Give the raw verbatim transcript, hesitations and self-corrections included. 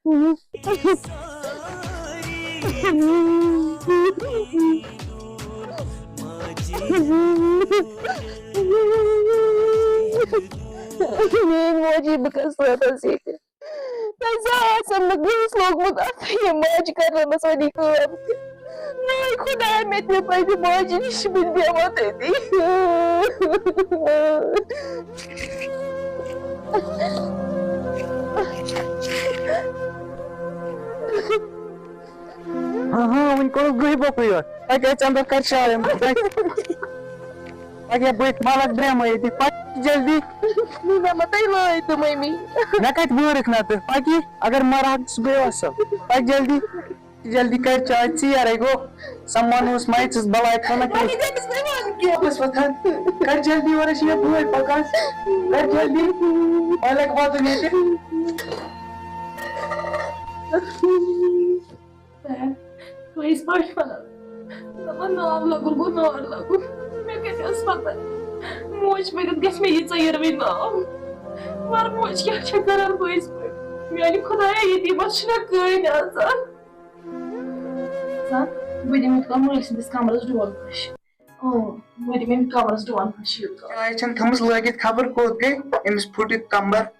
میٲنۍ موجی بہٕ کَس واتَس ییٚتہِ؟ تۄہہِ زانٛہہ آسٮ۪م نہٕ گٲنٛس لوگمُت اَتھ یہِ ماجہِ کَرنَس وۄنۍ یہِ کٲم تہِ۔ وٲے خۄدایا، مےٚ تہِ پَزِ ماجہِ نِش بہٕ بیٚہمہٕ تٔتی۔ ہاں، ہاں، وۄنۍ کوٚرُکھ گٔہۍ بۄکُے یوت۔ پَکہِ اَژِ اَندَر کَرِ شاے اَندَر۔ پَکہِ۔ پَکہِ بٔتھۍ مَلَک درٛٮ۪مہٕ ییٚتہِ۔ پَکہِ جلدی۔ مےٚ ما تۄہہِ لٲے تہٕ مٔمی۔ مےٚ کَتہِ وٲرٕکھ نَتہٕ؟ پَکہِ، اگر مَرٕ ہا تہٕ سُہ گٔیو اَصٕل۔ پَکہِ جلدی۔ جلدی کَرِ چاے، ژیر ہے گوٚو۔ سَمان اوس مَیہِ ژٕس بَلاے خانہ کیٛاہ؟ مَمی، ژےٚ کِس نہٕ وَنان کینٛہہ۔ بہٕ چھُس وۄتھان۔ کَر جلدی، اورَے چھِ مےٚ بٲے پَکان۔ کَر جلدی۔ مَلَک واتُن ییٚتہِ۔ پٲٹھۍ وَنان۔ دَپان، ناو لَگُن گوٚو نار لَگُن۔ مےٚ کَتہِ ٲس پَتہ؟ موج مےٚ کَتہِ گژھِ مےٚ ییٖژاہ یِروٕنۍ ناو؟ مگر موج کیٛاہ چھےٚ کَران بٲیِس پٲٹھۍ؟ میٛانہِ خۄدایا، ییٚتیٖمَس چھِنہ کٕہٕنۍ آسان؟ زَن بہٕ دِمہٕ تِمَن مٲلۍ سٕنٛدِس کَمرَس ڈول پھَش۔ اۭں، بہٕ دِمہٕ أمۍ کَمرَس ڈول پھَش یوٗت کال۔ چاے چھَنہٕ تھٲمٕژ لٲگِتھ، خبر کوٚت گٔے؟ أمِس پھُٹ یہِ کَمبَر۔